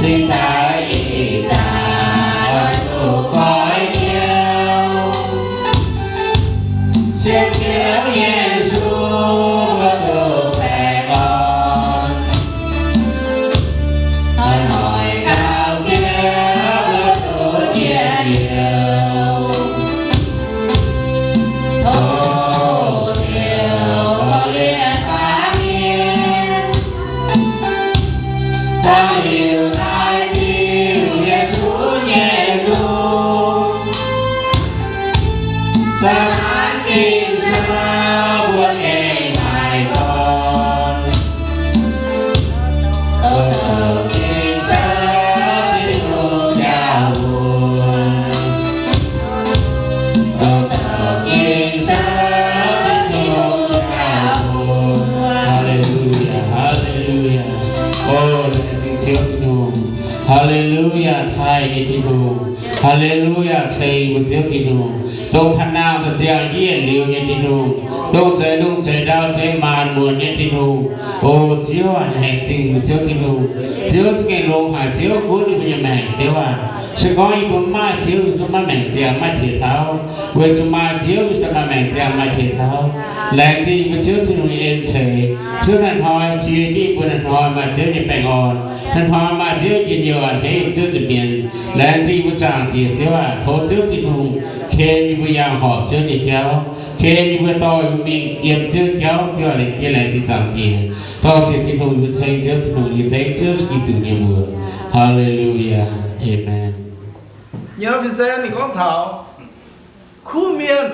Daaih ih zanc oix zuqc goiv youh, sienx Ziouv Yesu mbuo duqv baengh orn. Hnoi-hnoi gauh Ziouv mbuo duqv njien-youh, tov Ziouv korv-lienh baamh mienh. Dangh liuz daaih Ziouv Yesu nyei nzung, zanc naaiv Ging-Sou mbuo gengh maaih gorn. Douc douc Ging-Sou Tin-Hungh njaaux mbuo. Douc douc Ging-Sou Tin-Hungh njaaux mbuo. Haa^le^lu^yaa, haa^le^lu^yaa. O, laengz zingh Ziouv Tin-Hungh. Haa^le^lu^yaa, taaih nyei Tin-Hungh. Haa^le^lu^yaa, ceng mbuo Ziouv Tin-Hungh. Dongh taux naang daaih ziangh yietc liuz nyei Tin-Hungh. Dongh zeix lungh zeix ndau, zeix maanc muotc nyei Tin-Hungh. O Ziouv aac, laengz zingh mbuo Ziouv Tin-Hungh. Ziouv za'gengh longx haic, Ziouv gunv yie mbuo nyei maengc, Ziouv aac. Se gorngv yie mbuo mv maaih Ziouv, yie mbuo maiv maaih maengc ziangh, maiv maaih qiex tauv. Weic zuqc maaih Ziouv, yie mbuo maaih maengc ziangh, maaih qiex tauv. Laengz zingh yie mbuo Ziouv Tin-Hungh nyei en ceix. Ziouv, hnoi-hnoi jiex jienv yie mbuo, hnoi-hnoi maaih Ziouv nyei baengh orn, hnoi-hnoi maaih Ziouv njien-youh a'hneiv yie mbuo Ziouv nza'hmien. Laengz zingh yie mbuo Zaangc Diex, Ziouv aac, tov Ziouv Tin-Hungh ken yie mbuo yangh horpc Ziouv nyei jauv, ken yie mbuo dorh yie mbuo mingh yiem Ziouv jauv, Ziouv aac. Yie laengz zingh Zaangc Diex, dorh Ziouv Tin-Hungh, yie mbuo ceng Ziouv Tin-Hungh, yie dengv Ziouv Giduc nyei mbuox. Haa^le^lu^yaa. Aamen. Nyei nor fin-saeng ninh gorngv taux kuv mienh,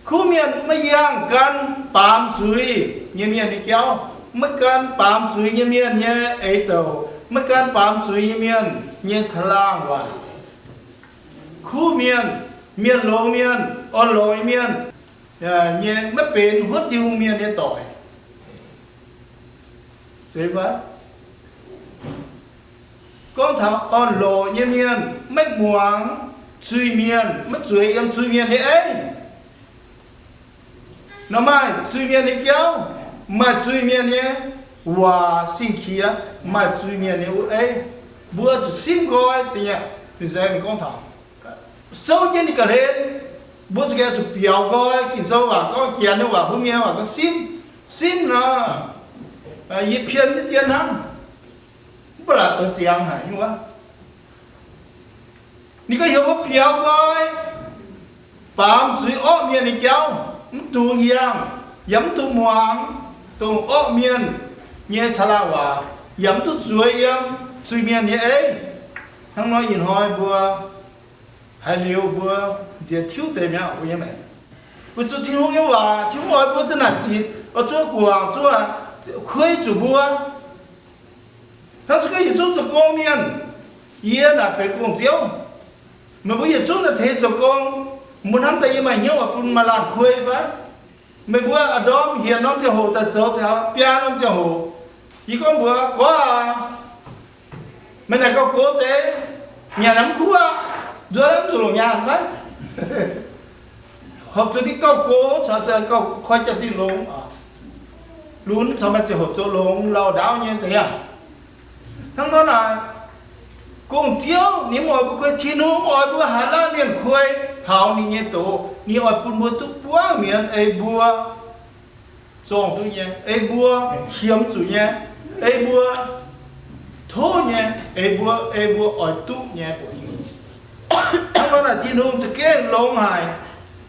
kuv mienh maiv yangh gan baamz zuiz nyei mienh nyei jauv, maiv gan baamz zuiz nyei mienh nyei eix douc, maiv gan baamz zuiz nyei mienh nyei caangh laangh waac. Kuv mienh, mienh longx mienh, orn-lorqc nyei mienh, nyei maiv benx huotv Tin-Hungh mienh nyei doic. Gorngv taux orn-lorqc nyei mienh maiv muangx zuiz-mienh, maiv zueiz yiem zuiz-mienh nyei eiv. Nor maaih zuiz-mienh nyei jauv, maaih zuiz-mienh nyei waac sing-qiex, maaih zuiz-mienh nyei wuov eiv. Mbuo zuqc simv nqoi, fin-saeng gorngv taux souv jienv ninh ga'hlen, mbuo zuqc gaengh zuqc biaux nqoi. Ging-Sou waac gorngv, Janx nyei waac mbuo mienh waac gorngv simv. Simv nor, yie pien jienv hnangv, mv baac laaix doix ziangx haic nyei wuov. Ninh gorngv heuc mbuo biaux nqoi, baamz zuiz orqv mienh nyei jauv, mv dungx hiaangx, yaac mv dungx muangx dongh orqv mienh nyei caangh laangh waac, yaac mv dungx zueiz yiem zuiz-mienh nyei eiv. Hnangv nor ih hnoi mbuo haiz liuz mbuo nziex tiuv deix mi'aqv, mbuo nyei maengc. Weic zuqc Tin-Hungh nyei waac, Tin-Hungh oix mbuo za'gengh naaic zitc, oix zuqc guangc, zuqc kuei zuqc mbuo. Hnangv se gorngv yietc zungv zoux gong mienh, yie naaic benx gong-ziouv, meih mbuo yietc zungv naaic tengx zoux gong, mbuo hnamv daaih yie maaih hnyouv oix bun maaih laanh kuei fai? Meih mbuo a'ndorm hienx norm ziangh hoc daaih zoux taux biaa norm ziangh hoc, yie gorngv mbuox gorx aac, meih naaic gauh gox deix, nyanc naaic mv kuv aqv, nzuonx naaic mv zuqc longc nyaanh fai? Horpc zuqc ninh gauh gox caux gauh koi jaa-dingh longx, lunx caux maaih ziangh hoc zoux longx lauh ndaauv nyei deix aqv. Hnangv nor naaic, gong-ziouv ninh mv oix mbuo kuei, Tin-Hungh mv oix mbuo haiz laanh mienh kuei taux ninh nyei doz. Ninh oix bun mbuo duqv buangv mienz ei mbuo zorng duqv nyei, ei mbuo qiemx zuqc nyei, ei mbuo tov nyei, ei mbuo, ei mbuo oix duqv nyei. Hnangv nor naaic Tin-Hungh za'gengh longx haic.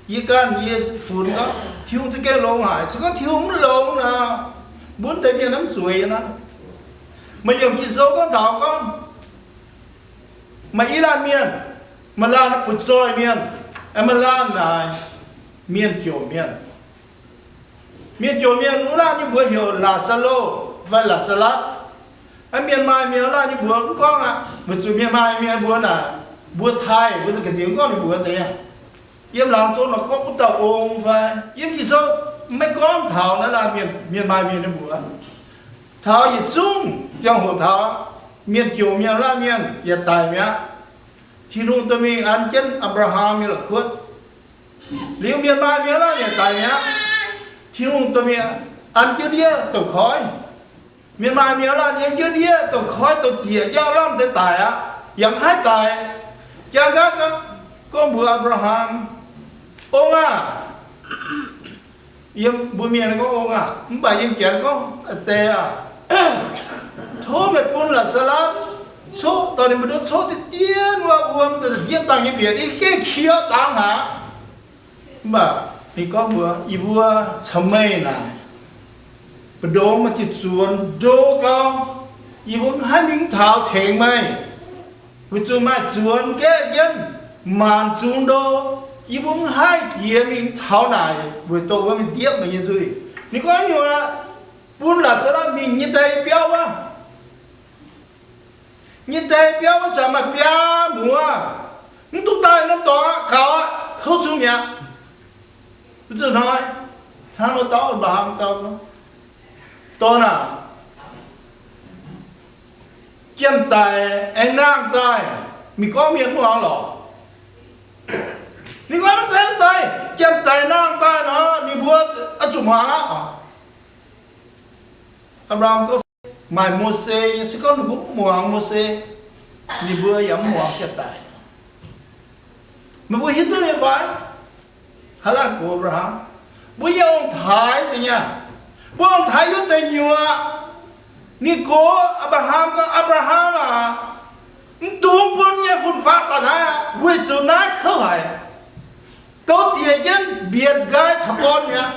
Yie ganh yie funx gorngv Tin-Hungh za'gengh longx haic. Se gorngv Tin-Hungh mv longx nor, mbuo deix mienh mv zueiz aqv. Maaih yiemc Ging-Sou gorngv taux gorngv maaih i laanh mienh, maaih laanh butv zoih mienh, maaih laanh naaic mienh jomc mienh. Mienh jomc mienh wuov laanh nyei mbuox heuc Laa^saa^lo fai Laa^saa^latv. Mienh maaih mienh wuov laanh nyei mbuox mv gorngv aqv, weic zuqc mienh maaih mienh mbuox naaic, mbuo taaih mbuo ga'nziex mv gorngv ninh mbuox zeiz aqv. Yiem laangz zong nor gorngv wuov dauh ong fai, yiem Ging-Sou maiv gorngv taux naaiv laanh mienh, mienh maaih mienh nyei mbuox. Taux yietc zungv ziangh hoc taux mienh jomc mienh wuov laanh mienh yaac daic mi'aqv. Tin-Hungh dorh mingh an jienv Apc^laa^ham nyei la'kuotv. Liuz mienh maaih mienh wuov laanh yaac daic mi'aqv. Tin-Hungh dorh mingh an jienv ndiev douc koiv. Mienh maaih mienh laanh nyei jienv ndiev dongh koiv dongh ziec jangv lamh deix daic aqv, yaac mv haih daic. Jangv gaav gorngv mbuox Apc^laa^ham, Ong aah! Yiem mbuo mienh gorngv ong aah, mv baac yiem Janx gorngv deix aah! Tov meih bun Laa^saa^latv coqv dorh ninh mbuo nduov coqv deix dien wuov wuom da'yietv dangh nyei mbietc, yie gengh qiex dangx haic. Mv baac ninh gorngv mbuox yie mbuo caux meih naaic, mbu'ndongx maaih diuh zuonx ndo gau, yie mbuo mv haih mingh taux tengx meih, weic zuqc maaih zuonx gaeqv jienv maanc zungx ndo. Yie mbuo mv haih jiex mingh taux naaic weic dongh wuov mingh ndiepv meih nyei nzuih. Ninh gorngv nyungc aqv, bun Laa^saa^latv mingh nyei deix biauv wuov. Nyei deix biauv wuov zanc maaih biaa muoz, mv duqv daaih norm dorngx aqv, gaux aqv, kouv zungv mi'aqv. Mv zuqc hnoi, hnangv nor dau Apc^laa^ham dau, Dorn aah! Janx-daic aengx nangh daaih, mingh gorngv mienh mv muangx lorqc. Ninh gorngv, Mv zeiz, mv zeiz, janx-daic nangh daaih nor ninh mbuo oix zuqc muangx aqv. Apc^laa^ham gorngv, Maaih Mose nyei, se gorngv ninh mbuo mv muangx Mose, ninh mbuo yaac mv muangx janx-daic. Meih mbuo hiuv duqv nyei fai? Haaix laanh gox Apc^laa^ham? Mbuo nyei ong-taaix zeiz nyei. Mbuo ong-taaix yiem deic nyuoqc. Ninh gox Apc^laa^ham gorngv, Apc^laa^ham aac, mv dungx bun nyei fun-faqv daaih naaiv aqv, weic zuqc naaiv kouv haic. Douz zieqc jienv mbienx nqaai taux gorn mi'aqv.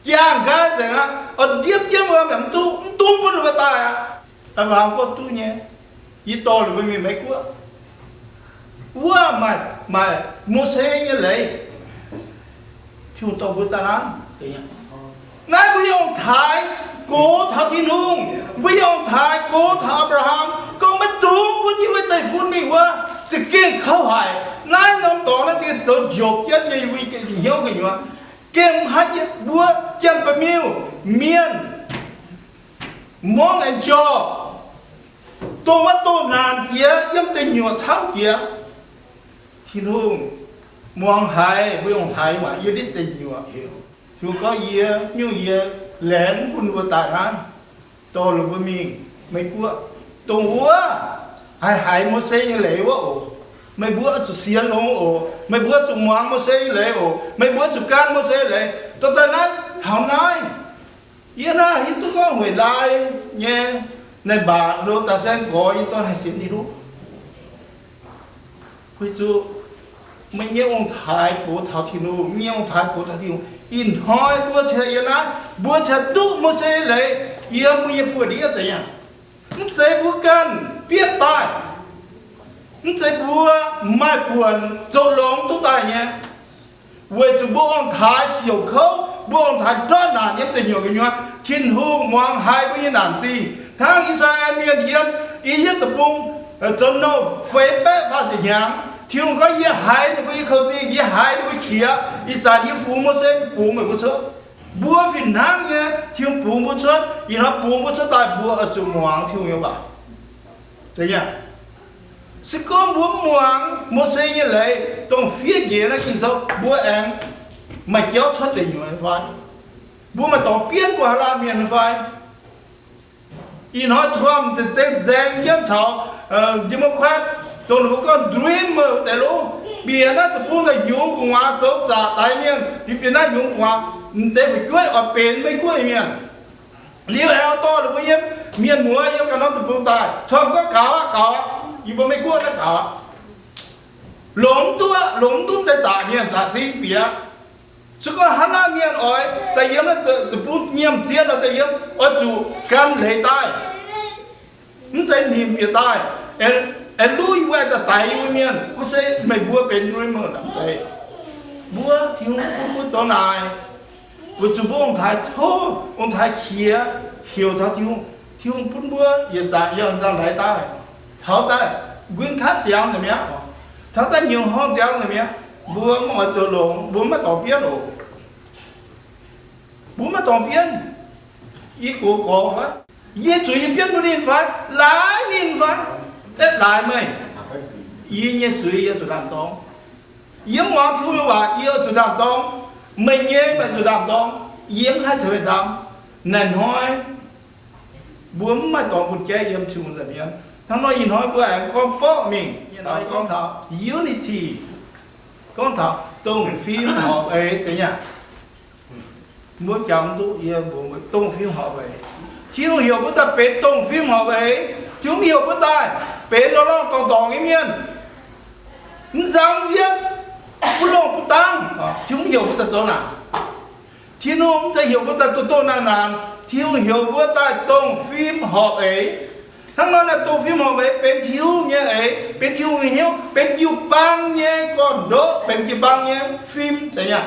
Jaang nqaai nzengc aqv, oix ndiepv jienv wuom yaac mv duqv, mv dungx bun ninh mbuo daaih aqv. Apc^laa^ham gorngv, Duqv nyei. Yie dorh ninh mbuo mingh Meiv-Guoqv. Wuov maaih, maaih Mose nyei leiz. Tin-Hungh dorh mbuo daaih naaiv. Naaiv mbuo nyei ong-taaix gox taux Tin-Hungh. Mbuo nyei ong-taaix gox taux Apc^laa^ham gorngv, Maiv dungx bun yie mbuo deic-bung mingh wuov, za'gengh kouv haic. Naaiv norm dorngx naaiv za'gengh douz njopc jienv nyei, yie mbuo hnyouv gu'nyuoz. Gengh mv haih yie mbuo janx-ba'miuh mienh, morngv aengx jorh, dongh wuov doh naanc jiex yiem deic nyuoqc camv jiex. Tin-Hungh muangx haiz mbuo ong-taaix nyei waac, yiem nitv deic nyuoqc heuc. Tin-Hungh gorngv, Yie, nyungc yie laengz mv bun mbuo daaih naaiv, dorh ninh mbuo mingh Meiv-Guoqv, dongh wuov haih haiz Mose nyei leiz wuov oc. Meih mbuo oix zuqc sienx longx oc. Meih mbuo zuqc muangx Mose nyei leiz oc. Meih mbuo zuqc gan Mose nyei leiz. Dorh daaih naaiv taux naaiv, yie naaiv hiuv duqv gorngv weic laai nyei naaiv mbaatc lo daaih saeng gorx nyei dorn haih sienx Tin-Hungh. Weic zuqc meih nyei ong-taaix gox taux Tin-Hungh, nyei ong-taaix gox taux Tin-Hungh. Ih hnoi mbuo cingx yiem naaiv, mbuo cingx duqv Mose leiz yiem mbuo nyei buoz-ndiev zeiz nyei. Mv zeiz mbuo ganh bietv daaih, mv zeiz mbuo maaih buonc zoux longx duqv daaih nyei. Weic zuqc mbuo ong-taaix siouc kouv, mbuo ong-taaix ndortv naanc yiem deic nyuoqc gu'nyuoz, Tin-Hungh muangx haiz mbuo nyei naanc zingh. Hnangv I^saa^laa^en Mienh yiem I^yipv Deic-Bung, zoux nouh feix baeqv faah ziepc hnyangx, Tin-Hungh gorngv, Yie haiz ninh mbuo nyei kouv zingh, yie haiz ninh mbuo qiex. Ih zanc yie fungx Mose bungx meih mbuo cuotv. Mbuo fih hnangv nyei, Tin-Hungh bungx mbuo cuotv. Ih hnoi bungx mbuo cuotv daaih, mbuo oix zuqc muangx Tin-Hungh nyei waac. Zeiz nyei. Se gorngv mbuo mv muangx Mose nyei leiz, dongh fiev njiec naaiv Ging-Sou, mbuo aengx maaih jauv cuotv deic nyuoqc nyei fai? Mbuo maaih dorngx bienv mbuo haaix laanh mienh nyei fai? Ih hnoi Trump deix nzaeng jienv caux Democrat, dongh ninh mbuo gorngv dreamer wuov deix lov, bieqc naaiv deic-bung daaih yungz gu'nguaaz zoux zaqc daix mienh, liuz bieqc naaiv yungz gu'nguaaz, m'deix fu'jueiv oix benx Meiv-Guoqv nyei mienh. Liuz aengx dorh ninh mbuo nyei mienh muoz yiem ganh norm deic-bung daaih. Trump gorngv gaux aqv, gaux aqv, yie mbuo Meiv-Guoqv naaiv gaux aqv. Longc mv duqv, longc mv duqv deix zaqc mienh zaqc zingh bieqc. Se gorngv haaix laanh mienh oix daaih yiem naaiv deic-bung nyiemc zien nor daaih yiem, oix zuqc gan leiz daaih. Mv zeiz nimc bieqc daaih, aengx luv yie mbuo daaih daix yie mbuo mienh, wuov se meih mbuo benx dreamer mv zeiz. Mbuo, Tin-Hungh bun mbuo zoux naaic, weic zuqc mbuo ong-taaix tov, ong-taaix qiex heuc taux Tin-Hungh, Tin-Hungh bun mbuo yietc zaqc yangh nzangv-laix daaih, taux daaih nquin katv ziangx nzengc mi'aqv, taux daaih nyungc horngh ziangx nzengc mi'aqv. Mbuo mv oix zoux longx, mbuo maiv dorh bienv oc. Mbuo maiv dorh bienv. Yie gox gorx fai? Yie zuqc yie bienv bun ninh fai? Laaix ninh fai? Betv laaix meih. Yie nyei zuiz yie zuqc ndaam-dorng. Yie mv muangx Tin-Hungh nyei waac, yie oix zuqc ndaam-dorng. Meih nyei meih zuqc ndaam-dorng. Yie mv haih tengx meih ndaam. Naaic hnoi Mbuo mv maaih dorngx bun jaiv yiem Tin-Hungh nza'hmien. Hnangv nor ih hnoi mbuo aengx gorngv borqv mingh, gorngv taux unity, gorngv taux dongh fim horpc eix deix aav. Mbuo jangx duqv yie mbuox mbuo dongh fim horpc eix. Tin-Hungh heuc mbuo daaih benx dongh fim horpc eix. Tin-Hungh mv heuc mbuo daaih benx lorh lorngh dorngc dorngc nyei mienh, mv nzangv nziepv, mv longh mv dangv. Tin-Hungh mv heuc mbuo daaih zoux naaic. Tin-Hungh mv zeiz heuc mbuo daaih doh doh naanc naanc. Tin-Hungh heuc mbuo daaih dongh fim horpc eix. Hnangv nor naaiv dongh fim horpc eix benx Tin-Hungh nyei eix, benx Tin-Hungh nyei hnyouv, benx jiu-baang nyei gorn-ndoqv, benx jiu-baang nyei fim zeiz nyei.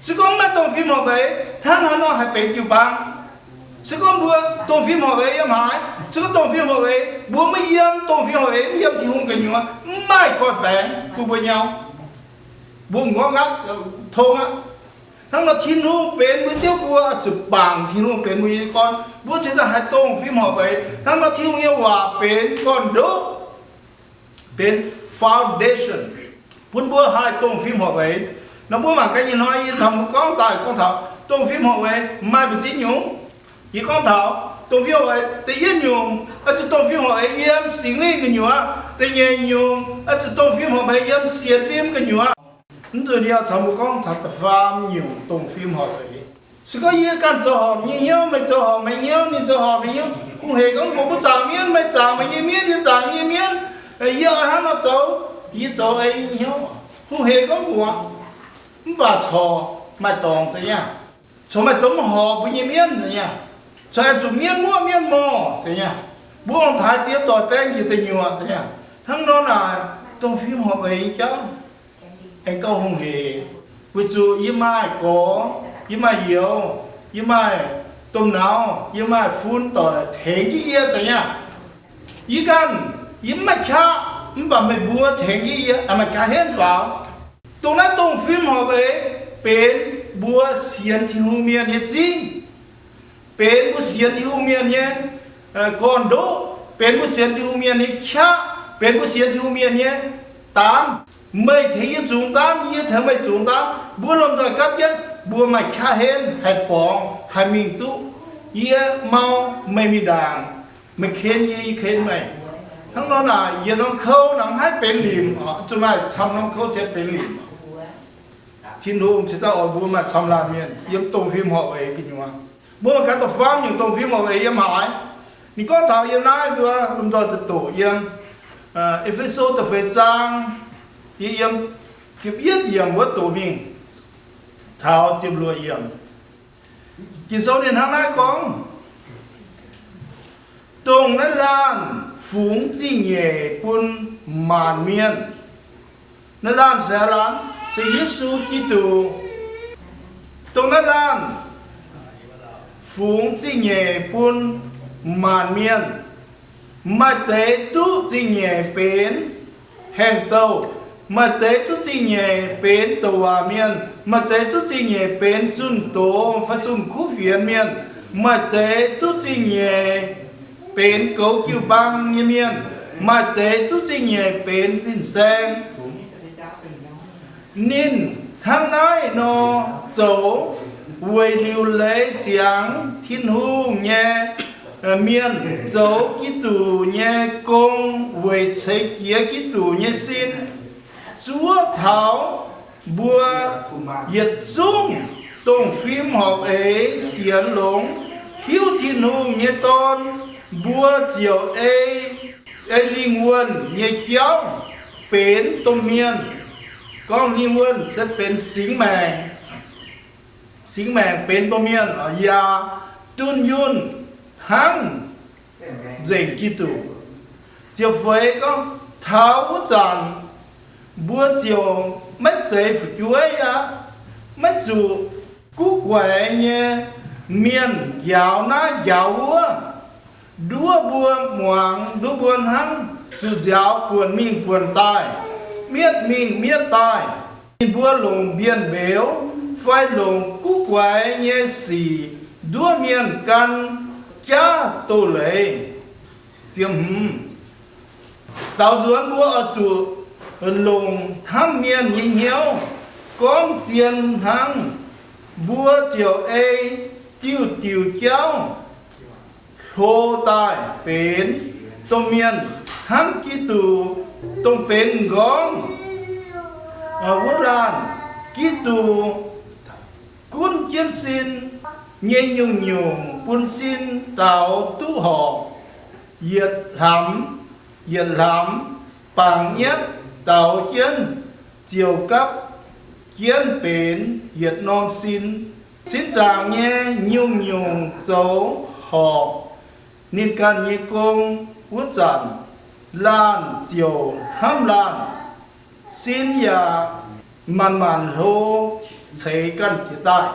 Se gorngv maiv dongh fim horpc eix, hnangv haaix nor haih benx jiu-baang? Se gorngv mbuo dongh fim horpc eix yiem haaix? Se gorngv dongh fim horpc eix mbuo maiv yiem, dongh fim horpc eix maiv yiem Tin-Hungh gu'nyuoz, mv maaih gorn-baengx bun mbuo nyau. Mbuo m'nqorngv nqaatv tong aqv. Hnangv nor Tin-Hungh benx mbuo Ziouv, mbuo zuqc bangc Tin-Hungh benx mbuo nyei gorn, mbuo cingx daaih haih dongh fim horpc eix. Hnangv nor Tin-Hungh nyei waac benx gorn-ndoqv, benx foundation bun mbuo haih dongh fim horpc eix. Nor mbuo mangc gaax nyei hnoi yie caux mbuo gorngv daaih gorngv taux dongh fim horpc eix maaih mbu'ziex nyungc. Yie gorngv taux dongh fim horpc eix da'yietv nyungc, oix zuqc dongh fim horpc eix yiem Singx Lingh gu'nyuoz. Da'nyeic nyungc, oix zuqc dongh fim horpc eix yiem sienx fim gu'nyuoz. Mv nzunc yie caux mbuo gorngv taux da'faam nyungc dongh fim horpc eix. Se gorngv yie ganh zoux horpc nyei hnyouv, meih zoux horpc meih hnyouv, ninh zoux horpc ninh hnyouv, hungh heic gorngv mbuox mbuo zaangc mienv, meih zaangc meih nyei mienv, yie zaangc yie nyei mienv, yie oix hnangv nor zoux, yie zoux ei nyei hnyouv, hungh heic gorngv mbuox. Mv baac corc maaih dorngx deix nyei, corc maaih zoux mv horpc mbuo nyei mienv deix nyei, corc aengx zuqc mienv muoqv mienv morh deix nyei. Mbuo ong-taaix ziex doic baeng njiec deic nyuoqc deix nyei. Hnangv nor naaic, dongh fim horpc eix nyei jauv aengx gauh hungh heic, weic zuqc yie maaih gorx, yie maaih youz, yie maaih domh nauz, yie maaih fun doic tengx jienv yie deix nyei. Yie ganh, yie mv maaih qaqv, mv baac meih mbuo tengx jienv yie, maaih qaqv henv faaux. Dongh naaiv dongh fim horpc eix benx mbuo sienx Tin-Hungh mienh nyei zingv, benx mbuo sienx Tin-Hungh mienh nyei gorn-ndoqv, benx mbuo sienx Tin-Hungh mienh nyei qaqv, benx mbuo sienx Tin-Hungh mienh nyei daamv. Meih tengx yie zungx daamv, yie tengx meih zungx daamv, mbuo lomh nzoih gapv jienv, mbuo maaih qaqv henv haih borngz, haih mingh duqv. Yie mau, meih mingh ndaangc, meih ken yie, yie ken meih. Hnangv nor naaic, yietc norm kouv nangc haih benx limc, zuqc maaih camv norm kouv ziouc benx limc. Tin-Hungh cingx daaih oix mbuo maaih camv laanh mienh yiem dongh fim horpc eix gu'nyuoz. Mbuo mangc gaax da'faam nyungc dongh fim horpc eix yiem haaix. Ninh gorngv taux yiem naaiv mbuo lomh nzoih doqc yiem E^fe^so da'feix zaang, yie yiem ziepc yietv yiemc wuov doqc mingh taux ziepc luoqc yiemc. Ging-Sou ninh hnangv naaiv gorngv, dongh naaiv laanh fungx zingh nyeic bun maanc mienh. Naaiv laanh se haaix laanh? Se Yesu Giduc. Dongh naaiv laanh fungx zingh nyeic bun maanc mienh. Maaih deix duqv zingh nyeic benx haengh douh, maaih deix duqv zingh nyeic benx douc waac mienh, maaih deix duqv zingh nyeic benx zunh doz fai zunh kuv fienx mienh, maaih deix duqv zingh nyeic benx goux jiu-baang nyei mienh, maaih deix duqv zingh nyeic benx fin-saeng. Ninh hnangv naaiv nor zoux weic liuc leiz ziangx Tin-Hungh nyei mienh zoux Giduc nyei gong weic ceix jiez Giduc nyei sin, zuov taux mbuo yietc zungv dongh fim horpc eix sienx longx, hiuv Tin-Hungh nyei Dorn, mbuo ziouc ei, ei lingh wuonh nyei jauv benx domh mienh. Gorngv lingh wuonh se benx singx maengc. Singx maengc benx domh mienh yaac dunh yunh hnangv nzengc Giduc. Ziepc feix gorngv, taux wuov zanc mbuo ziouc maiv zeiz fu'jueiv aqv. Maiv zuqc guv guaix nyei mienh njaaux naaiv njaaux wuov, nduov mbuo muangx, nduov mbuo hnangv, zuqc nziaaux buonc mingh buonc daaih, mietv mingh mietv daaih. Ninh mbuo longc mbienv-mbeux fai longc guv guaix nyei sic nduov mienh gan jaav doz-leiz. Ziepc hmz, daaux nzuonx mbuo oix zuqc longc hnamv mienh nyei hnyouv, gorngv zien hnangv, mbuo ziouc ei diuh diuh jauv hlo daaih benx domh mienh hnangv Giduc, dongh benx m'nqorngv wuov laanh. Giduc gunv jienv sin nyei nyungc-nyungc bun sin daaux duqv horpc, yietc hlamx yietc hlamx bangc nyetv daaux jienv, ziouc gapv jienv benx yietc norm sin. Sin zaangc nyei nyungc-nyungc zoux horpc ninh ganh nyei gong wuov zanc, laanh ziouc hnamv laanh, sin yaac maanc maanc hlo ceix ganh jiex daaih.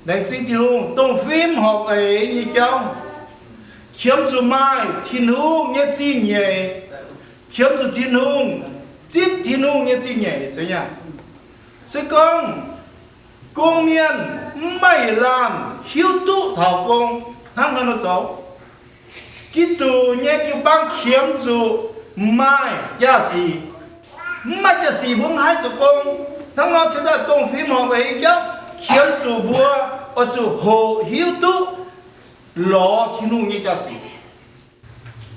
Laengz zingh Tin-Hungh, dongh fim horpc eix nyei jauv, qiemx zuqc maaih Tin-Hungh nyei zingh nyeic, qiemx zuqc Tin-Hungh, zipv Tin-Hungh nyei zingh nyeic. Se gorngv gong mienh mv maaih yietc laanh hiuv duqv taux gong hnangv haaix nor zoux, Giduc nyei jiu-baang qiemx zuqc maaih jaa-sic. Mv maaih jaa-sic mbuo mv haih zoux gong. Hnangv nor cingx daaih dongh fim horpc eix nyei jauv qiemx zuqc mbuo oix zuqc hoqc hiuv duqv lorz Tin-Hungh nyei jaa-sic.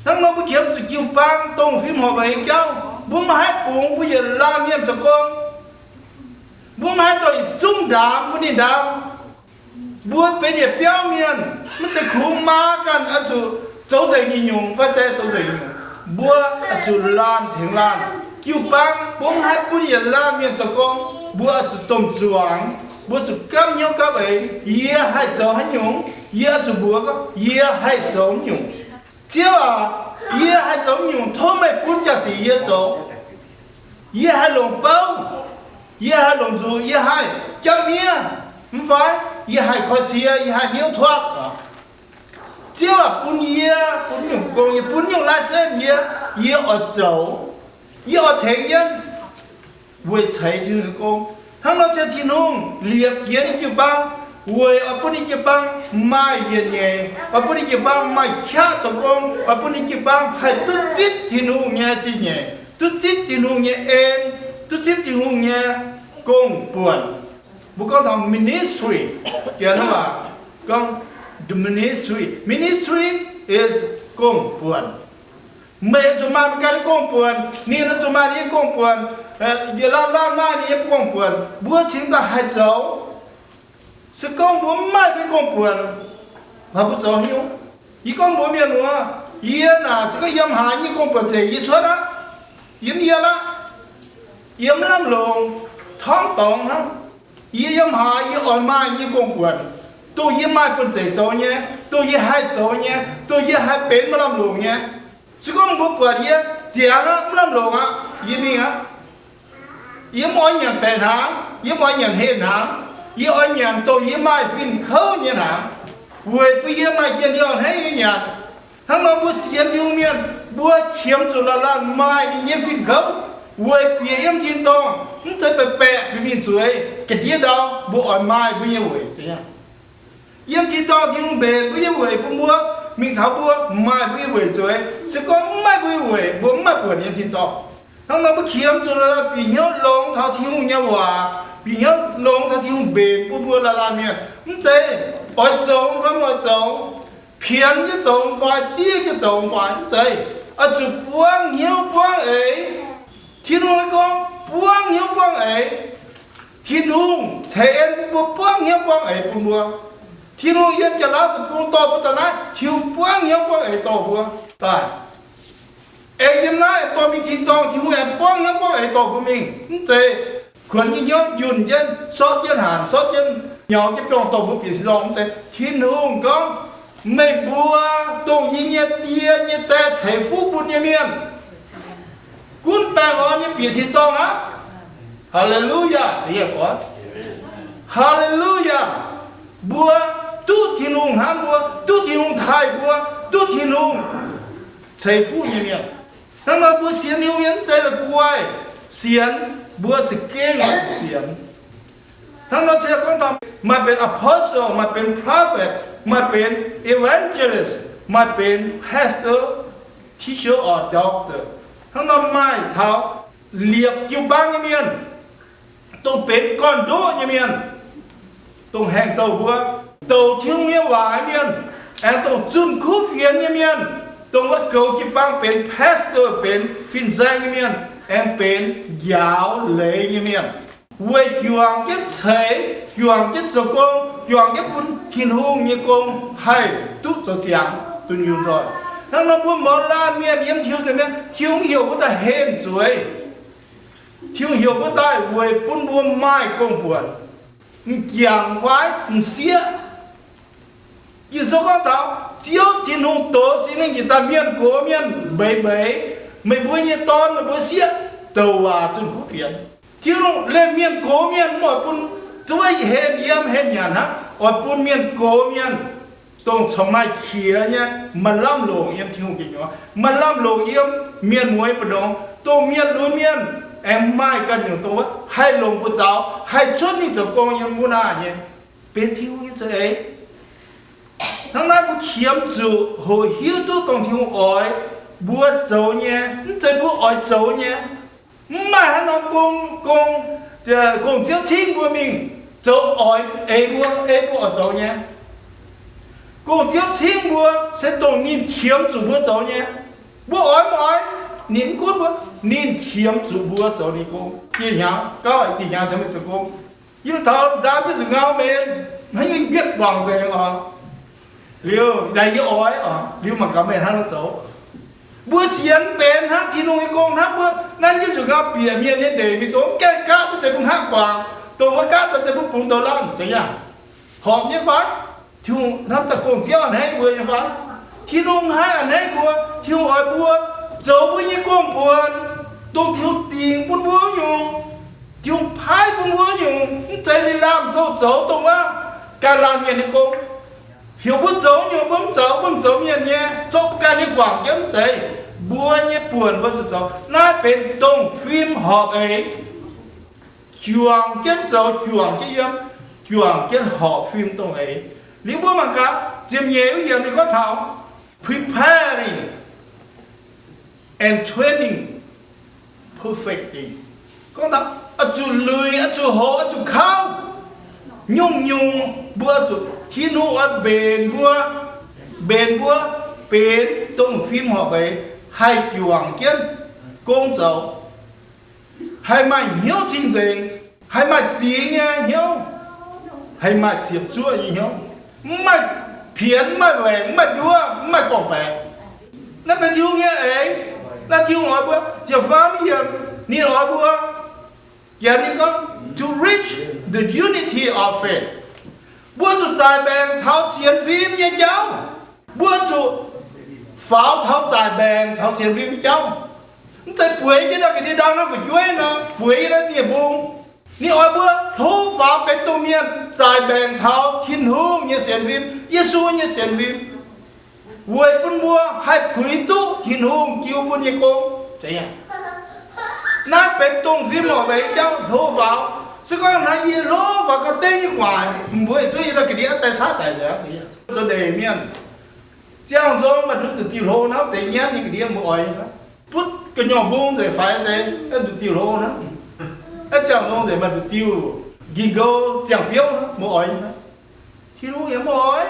Hnangv nor mbuo qiemx zuqc jiu-baang dongh fim horpc eix nyei jauv, mbuo mv haih bungx mbuo yietc laanh mienh zoux gong. Mbuo mv haih dorh yietc zungv ndaamv mbuo ninh ndaamv. Mbuo benx yietc biauv mienh, maiv zeiz kungx maa ganh oix zuqc zoux nzengc nyungc-nyungc fai deix zoux nzengc nyungc. Mbuo oix zuqc laanh tengx laanh. Jiu-baang mbuo mv haih bun yietc laanh mienh zoux gong. Mbuo oix zuqc domh zuangx, mbuo zuqc gapv hnyouv gapv eix. Yie haih zoux haaix nyungc, yie oix zuqc mbuox gorngv yie haih zoux nyungc. Ziouv aac, yie haih zoux nyungc, tov meih bun jaa-sic yie zoux. Yie haih longc bouv, yie haih longc nzuqc, yie haih jauv miev, mv fai yie haih koi cie, yie haih hnyouv tuaqv. Ziouv aac, bun yie bun nyungc gong, yie bun nyungc license yie, yie oix zoux, yie oix tengx jienv weic ceix Tin-Hungh nyei gong. Hnangv nor se Tin-Hungh liepc jiez ninh jiu-baang weic oix bun ninh jiu-baang maaih yietc nyeic, oix bun ninh jiu-baang maaih qaqv zoux gong, oix bun ninh jiu-baang haih duqv zipv Tin-Hungh nyei zingh nyeic, duqv zipv Tin-Hungh nyei en, duqv zipv Tin-Hungh nyei gong-buonc. Mbuo gorngv taux ministry, Janx waac gorngv ministry. Ministry is gong-buonc. Meih zuqc maaih meih ganh nyei gong-buonc, ninh zuqc maaih ninh nyei gong-buonc, yietc laanh laanh maaih ninh nyei gong-buonc. Mbuo cingx daaih haih zoux. Se gorngv mbuo mv maaih mbuo nyei gong-buonc, mbuo zoux haaix nyungc? Yie gorngv mbuox mienh muoz, yie naaic se gorngv yiem haaix nyungc gong-buonc zeiz yie cuotv aqv. Yie mv yiem aqv. Yie mv lamh longc, torngv dorngx hnangv. Yie yiem haaix yie oix maaih nyei gong-buonc, dongh yie maaih buonv-zeic zoux nyei, dongh yie haih zoux nyei, dongh yie haih benx maaih lamh longc nyei. Se gorngv mbuo buatc yie ziangx aqv, mv lamh longc aqv, yie mingh aqv. Yie mv oix nyanc baeqc hnaangx, yie mv oix nyanc heh hnaangx, yie oix nyanc dongh yie maaih fin-kouv nyei hnaangx, weic bun yie maaih njien-youh hnangv yie nyanc. Hnangv nor mbuo sienx Tin-Hungh mienh, mbuo qiemx zuqc laanh laanh maaih ninh nyei fin-kouv, weic bieqc yiem tin-dorngh, mv zeiz baeqc baeqc mingh zueiz ga'ndiev ndau, mbuo oix maaih mbuo nyei weic. Yiem tin-dorngh Tin-Hungh mbenc mbuo nyei weic bun mbuo, mingh taux mbuo maaih mbuo nyei weic zueiz. Se gorngv mv maaih mbuo nyei weic, mbuo mv maaih buonc yiem tin-dorngh. Hnangv nor mbuo qiemx zuqc laanh laanh bieqc hnyouv longx taux Tin-Hungh nyei waac, bieqc hnyouv longx taux Tin-Hungh mbenc bun mbuo laanh laanh mienh. Mv zeiz oix zoux fai mv oix zoux, pienx jienv zoux fai diev jienv zoux fai, mv zeiz. Oix zuqc buangv hnyouv buangv eix. Tin-Hungh gorngv buangv hnyouv buangv eix. Tin-Hungh ceix en bun mbuo, buangv hnyouv buangv eix bun mbuo. Tin-Hungh yiem Janx-Laauv deic-bung dorh mbuo daaih naaiv, Tin-Hungh buangv hnyouv buangv eix dorh mbuo daaih. Aengx yiem naaiv dorh mingh tin-dorngh, Tin-Hungh aengx buangv hnyouv buangv eix dorh mbuo mingh. Mv zeiz kuonx nyei hnyouv njunh jienv, sortv jienv hanc, sortv jienv nyaux jienv biorngh dorh mbuo bieqc tin-dorngh. Mv zeiz. Tin-Hungh gorngv, meih mbuo dongh yie nyei Die nyei die ceix fuqv bun nyei mienh, gunv baengh orn nyei bieqc tin-dorngh aqv. Haa^le^lu^yaa. Haa^le^lu^yaa. Mbuo duqv Tin-Hungh hnamv mbuo, duqv Tin-Hungh taaih mbuo, duqv Tin-Hungh ceix fuqv nyei mienh. Hnangv nor mbuo sienx Tin-Hungh mienh mv zeiz la'guaih sienx, mbuo za'gengh sienx. Hnangv nor se gorngv taux maaih benx apostle, maaih benx prophet, maaih benx evangelist, maaih benx pastor, teacher or doctor. Hnangv nor maaih taux liepc jiu-baang nyei mienh, dongh benx gorn-ndoqv nyei mienh, dongh haengh douh mbuo, douc Tin-Hungh nyei waac nyei mienh, Aengx dongh zunh kuv fienx nyei mienh, dongh wuov goux jiu-baang benx pastor, benx fin-saeng nyei mienh, aengx benx njaaux leiz nyei mienh, weic juangc jienv ceix, juangc jienv zoux gong, juangc jienv bun Tin-Hungh nyei gong haih duqv zoux ziangx dunh yunh nzoih. Hnangv nor mbuo mouz laanh mienh yiem Tin-Hungh nza'hmien, Tin-Hungh heuc mbuo daaih henh zueiz. Tin-Hungh heuc mbuo daaih weic bun mbuo maaih gong-buonc, m'jangc fai m'sieqv. Ging-Sou gorngv taux Ziouv Tin-Hungh dox Singx Lingh njiec daaih, mienh gox mienh mbeix mbeix, meih mbuo nyei dorn meih mbuo sieqv douc waac zunh kuv fienx. Tin-Hungh liemh mienh gox mienh, mv oix bun zuov henh yiem henh nyanc hnangv, oix bun mienh gox mienh, dongh corc maaih qiex nyei, maaih lamh longc yiem Tin-Hungh gu'nyuoz, maaih lamh longc yiem mienh mueiz mbu'ndongx, dongh mienh lunx mienh, aengx maaih ganh nyungc dongh wuov haih longc mbuo zaux, haih cuotv mingh zoux gong yiem wuov naaic nyei, benx Tin-Hungh nyei za'eix. Hnangv naaiv mbuo qiemx zuqc hoqc hiuv duqv dongh Tin-Hungh oix mbuo zoux nyei, mv zeiz mbuo oix zoux nyei. Mv maaih haaix norm gong, gong, gong-ziouv cingv mbuo mingh zoux oix ei mbuo, ei mbuo oix zoux nyei. Gong-ziouv cingv mbuo se dongh ninh qiemx zuqc mbuo zoux nyei. Mbuo oix mv oix, ninh mv gunv mbuo, ninh qiemx zuqc mbuo zoux ninh gong. Dieh hnyangx gauh, dieh hnyangx taux meih zoux gong. Yie taux ndaam jienv nzuqc ngau meix, hnangv yie mbietv guangc nzengc oc. Liuz, yie oix oc, liuz mangc gaax meih hnangv nor zoux. Mbuo sienx benx hnangv Tin-Hungh nyei gong hnangv, mbuo nanv jienv nzuqc ngau bieqc mienh nyei ndeic mingh, dongh gaengh gaatv mv zeiz mbuo hngaqv guangc, dongh wuov gaatv mv zeiz mbuo bungx douz laanh, zeiz yaac horpc nyei fai? Tin-Hungh hnamv daaih gong-ziouv a'hneiv mbuo nyei fai? Tin-Hungh haih a'hneiv mbuo. Tin-Hungh oix mbuo zoux mbuo nyei gong-buonc, dongh Tin-Hungh dingc bun mbuo nyungc, Tin-Hungh paaiv bun mbuo nyungc, mv zeiz mingh laamh zouv zoux dongh wuov ganh laanh mienh nyei gong. Heuc mbuo zoux nyungc mbuo mv zoux, mbuo mv zoux mienh nyei, zorqv ganh nyei guangc jienv mv zeiz. Mbuo nyei buonc mbuo zuqc zoux. Naaiv benx dongh fim horpc eix. Juangc jienv zoux, juangc jienv yiem, juangc jienv horpc fim dongh eix. Liuz mbuo mangc gaax, ziepc nyeic wuov yiemc ninh gorngv taux preparing and training perfecting. Gorngv taux oix zuqc luic, oix zuqc hoqc, oix zuqc kauv nyungc-nyungc, mbuo zuqc Tin-Hungh oix mbenc mbuo, mbenc mbuo benx dongh fim horpc eix, haih juangc jienv gong zoux, haih maaih hnyouv cing-nzengc, haih maaih zingx nyei hnyouv, haih maaih ziepc zuoqv nyei hnyouv, mv maaih pienx, mv maaih waengc, mv maaih nduov, mv maaih gorngv-baeqc. Naaiv benx Tin-Hungh nyei eix. Naaiv Tin-Hungh oix mbuo, ziepc faam yiemc, ninh oix mbuo, yaac ninh gorngv, to reach the unity of faith. Mbuo zuqc zaaic mbaengc taux sienx fim nyei jauv. Mbuo zuqc faaux taux zaaic mbaengc taux sienx fim nyei jauv. Mv zeiz bueix jienv naaiv ga'ndiev ndau naaiv fu'jueiv nor, bueix jienv naaiv nie-mbung. Ninh oix mbuo hlo faaux benx dongh mienh zaaic mbaengc taux Tin-Hungh nyei sienx fim, Yesu nyei sienx fim, weic bun mbuo haih puix duqv Tin-Hungh jiu bun nyei gong. Naaiv benx dongh fim horpc eix jauv, hlo faaux. Se gorngv naaiv yie hlo faaux ga'dengv nyei gu'nguaaic, mbuo yietc zungv yiem naaiv ga'ndiev daaih caqv daic nzengc. Zoux ndeic mienh, ziangh nzong maaih nduqc diuh hlo hnangv deix nyienv nyei ga'ndiev, mbuo oix nyei fai? Butv gu'nyuoz mbung nzengc faix deix, nduqc diuh hlo hnangv. Ziangh nzong nzengc maaih nduqc diuh nqingx nqou ziangh biouv hnangv, mbuo oix nyei fai? Tin-Hungh yaac mv oix.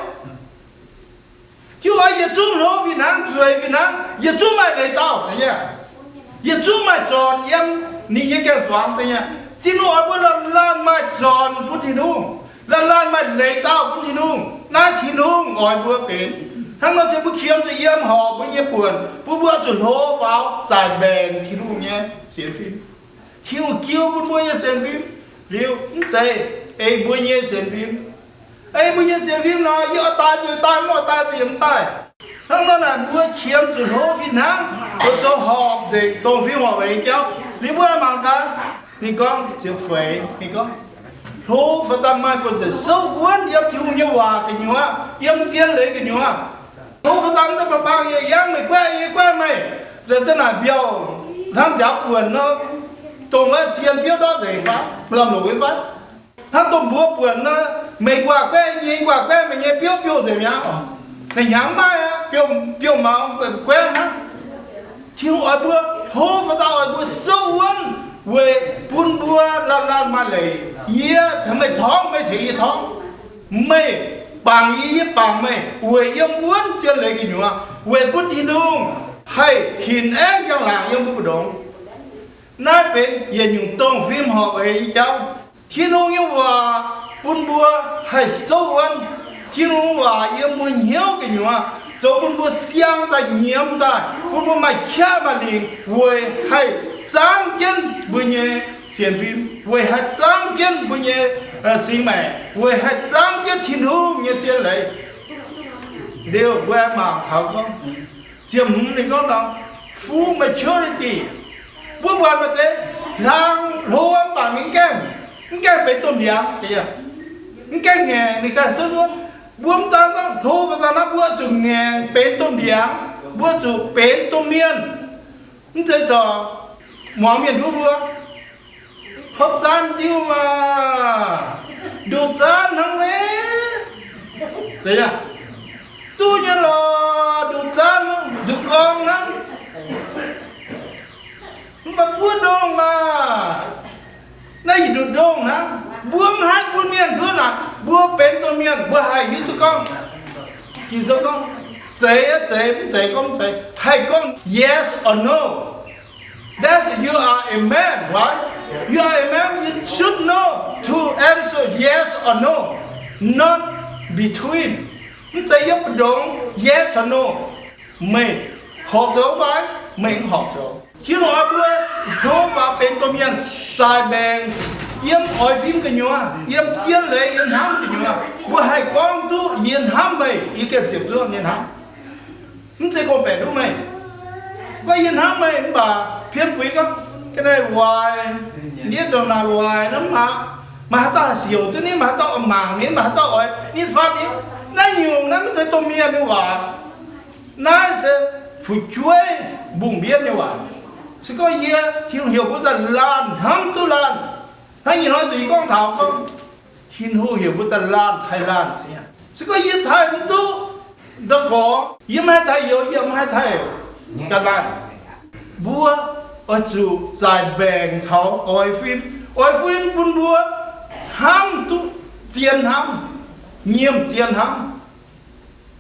Tin-Hungh oix yietc zungv hlo fih hnangv, nzueic fih hnangv, yietc zungv maaih leiz dauh, yietc zungv maaih zornc yiem ninh nyei gaeng-zuangx. Tin-Hungh oix mbuo laanh laanh maaih zornc bun Tin-Hungh, laanh laanh maaih leiz dauh bun Tin-Hungh. Naaiv Tin-Hungh oix mbuo benx. Hnangv nor se mbuo qiemx zuqc yiem horpc mbuo nyei buonc, bun mbuo zuqc hlo faaux zaaic mbaengc Tin-Hungh nyei sienx fim. Tin-Hungh jiu bun mbuo nyei sienx fim liuz, mv zeiz ei mbuo nyei sienx fim. Ei mbuo nyei sienx fim nor, yie oix daaih zuqc daaih, mv oix daaih zuqc yie mv daaih. Hnangv nor naaic, mbuo qiemx zuqc hlo fih hnangv, zoux horpc nzengc dongh fim horpc eix jauv. Liuz mbuo mangc gaax, ninh gorngv ziepc feix, ninh gorngv, hlo faaux daaih maaih buonc-zeic souv wuonv yiem Tin-Hungh nyei waac gu'nyuoz, yiem zien leiz gu'nyuoz. Hlo faaux daaih mv daaih baac bang yie yangh meih guaeqv, yie guaeqv meih, nzengc za'naaic mbiauh hnangv nziaaux buonc nor, dongh wuov zien biouv ndortv nzengc fai, lamh longc nyei fai? Hnangv dongh mbuo buonc nor, meih guaah guaeqv nyei, yie guaah guaeqv meih nyei, biouv biouh nzengc mi'aqv oc. Naaiv hnyangx mv maaih aqv, biouh, biouh maux guaeqv hnangv. Tin-Hungh oix mbuo hlo faaux daaih oix mbuo souv wuonv weic bun mbuo laanh laanh maaih leiz. Yie tengx meih torngv, meih tengx yie torngv. Meih Bangc yie, yie bangc meih weic yiem wuonv zien leiz gu'nyuoz, weic bun Tin-Hungh haih hinc aengv njang-laangc yiem mbuo mbu'ndongx. Naaiv benx yietc nyungc dongh fim horpc eix nyei jauv. Tin-Hungh nyei waac bun mbuo haih souv wuonv. Tin-Hungh nyei waac yiem mbuo hnyouv gu'nyuoz zoux bun mbuo siang daaih, nyiemz daaih, bun mbuo maaih qaqv maaih lingc weic haih zaangv jienv mbuo nyei sienx fim, weic haih zaangv jienv mbuo nyei singx maengc, weic haih zaangv jienv Tin-Hungh nyei zien leiz. Liuz mbuo mangc taux gorngv, ziepc hmz ninh gorngv taux full maturity. Mbuo buatc maaih deix hlang hlo mv baac ninh mv gaengh, mv gaengh benx domh ndiangx, mv gaengh ngaengc ninh ganh souv wuonv. Mbuo mv daan gorngv hlo mv daan naaiv, mbuo zuqc ngaengc benx domh ndiangx, mbuo zuqc benx domh mienh. Mv zeiz zorc muangx mienh nduov mbuo, hopv zaanv diuv maah, nduqc zaanv hnangv meih. Duqv nyei lorqc, nduqc zaanv, nduqc gorngv hnangv. Mv baac buov ndongh maah, naaiv yietc nduqc ndongh hnangv. Mbuo mv haih bun mienh nduov naaic, mbuo benx domh mienh mbuo haih hiuv duqv gorngv, Ging-Sou gorngv, zeiz, zeiz, mv zeiz gorngv mv zeiz, haih gorngv yes or no. That's you are a man, right? You are a man, you should know to answer yes or no, not between. Mv zeiz yiem mbu'ndongx yes or no. Meih horpc zoux fai meih mv horpc zoux. Tin-Hungh oix mbuo hlo mv baac benx domh mienh, zaaic mbaengc, yiem oix fim gu'nyuoz, yiem zien leiz, yiem hnamv gu'nyuoz, mbuo haih gorngv duqv yie hnamv meih, yie gengh ziepc zuoqv nyei hnamv. Mv zeiz gorngv-baeqc nduov meih, gorngv yie hnamv meih mv baac pien buix gorngv, ga'naaiv waaic, nitv ndongc naaic waaic nor mv maaih, maaih haaix dauh haih siouc duqv nitv, maaih haaix dauh oix mangc nitv, maaih haaix dauh oix nitv fatv nitv. Naaiv nyungc naaiv mv zeiz domh mienh nyei waac. Naaiv se fu'jueiv mbungh mbienv nyei waac. Se gorngv yie, Tin-Hungh heuc mbuo daaih laanh hnamv duqv laanh. Hnangv ih hnoi zuqc yie gorngv taux gorngv, Tin-Hungh heuc mbuo daaih laanh taaih laanh. Se gorngv yie taaih mv duqv ndau-gorx, yie mv haih taaih youz, yie mv haih taaih ga'naaiv. Mbuo oix zuqc zaaic mbaengc taux oix fim. Oix fim bun mbuo hnamv duqv zien hnamv, nyiemc zien hnamv.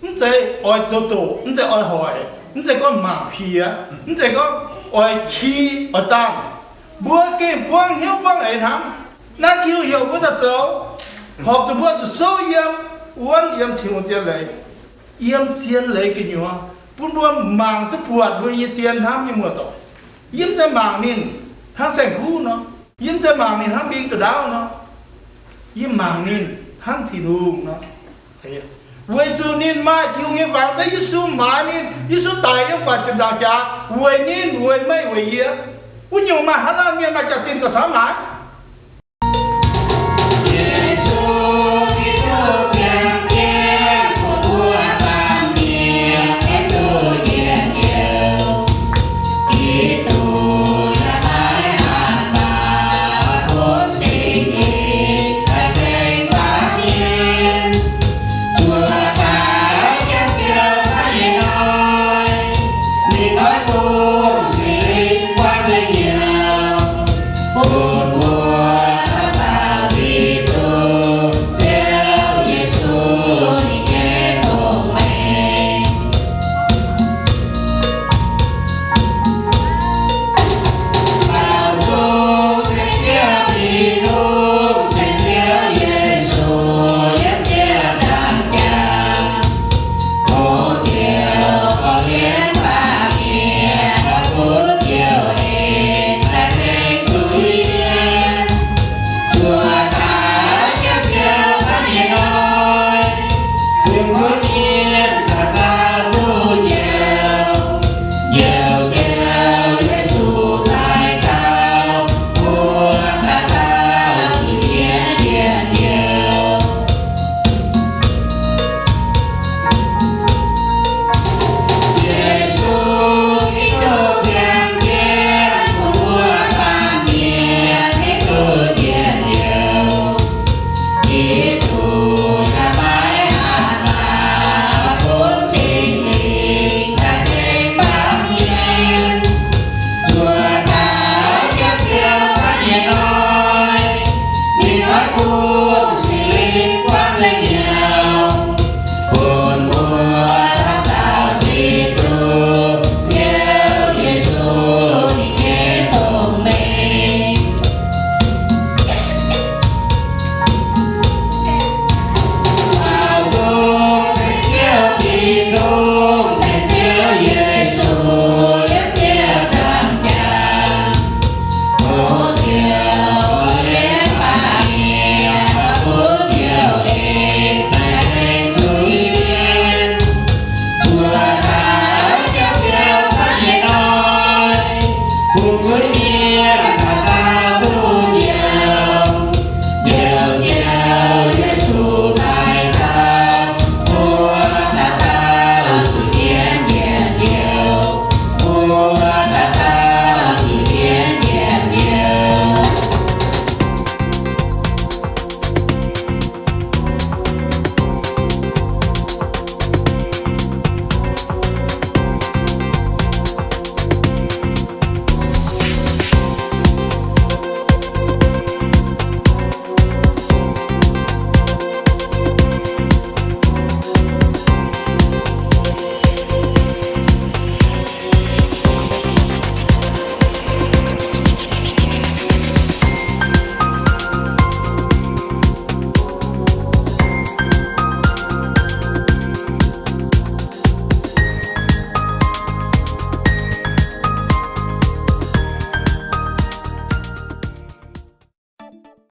Mv zeiz oix zoux doqc, mv zeiz oix hoic, mv zeiz gorngv mangc piex, mv zeiz gorngv oix ki oix dangh. Mbuo gengh buangv hnyouv buangv eix hnamv. Naaiv Tin-Hungh heuc mbuo daaih zoux, horpc zuqc mbuo zuqc souv yiem wuonv yiem Tin-Hungh zien leiz, yiem zien leiz gu'nyuoz, bun mbuo mangc duqv buatc mbuo nyei zien hnamv nyei muoz-doic. Yie mv zeiz mangc ninh hnangv saeng-kuv nor. Yie mv zeiz mangc ninh hnangv mbing ga'ndaauv nor. Yie mangc ninh hnangv Tin-Hungh nor. Weic zuqc ninh maaih Tin-Hungh nyei fangx, Yesu maaiz ninh, Yesu daic yiem gu'nguaaic ziepc nzaangc jaax weic ninh, weic meih, weic yie. Wuov nyungc maaih haaix laanh mienh maaih jaax-zinh gauh camv naaic?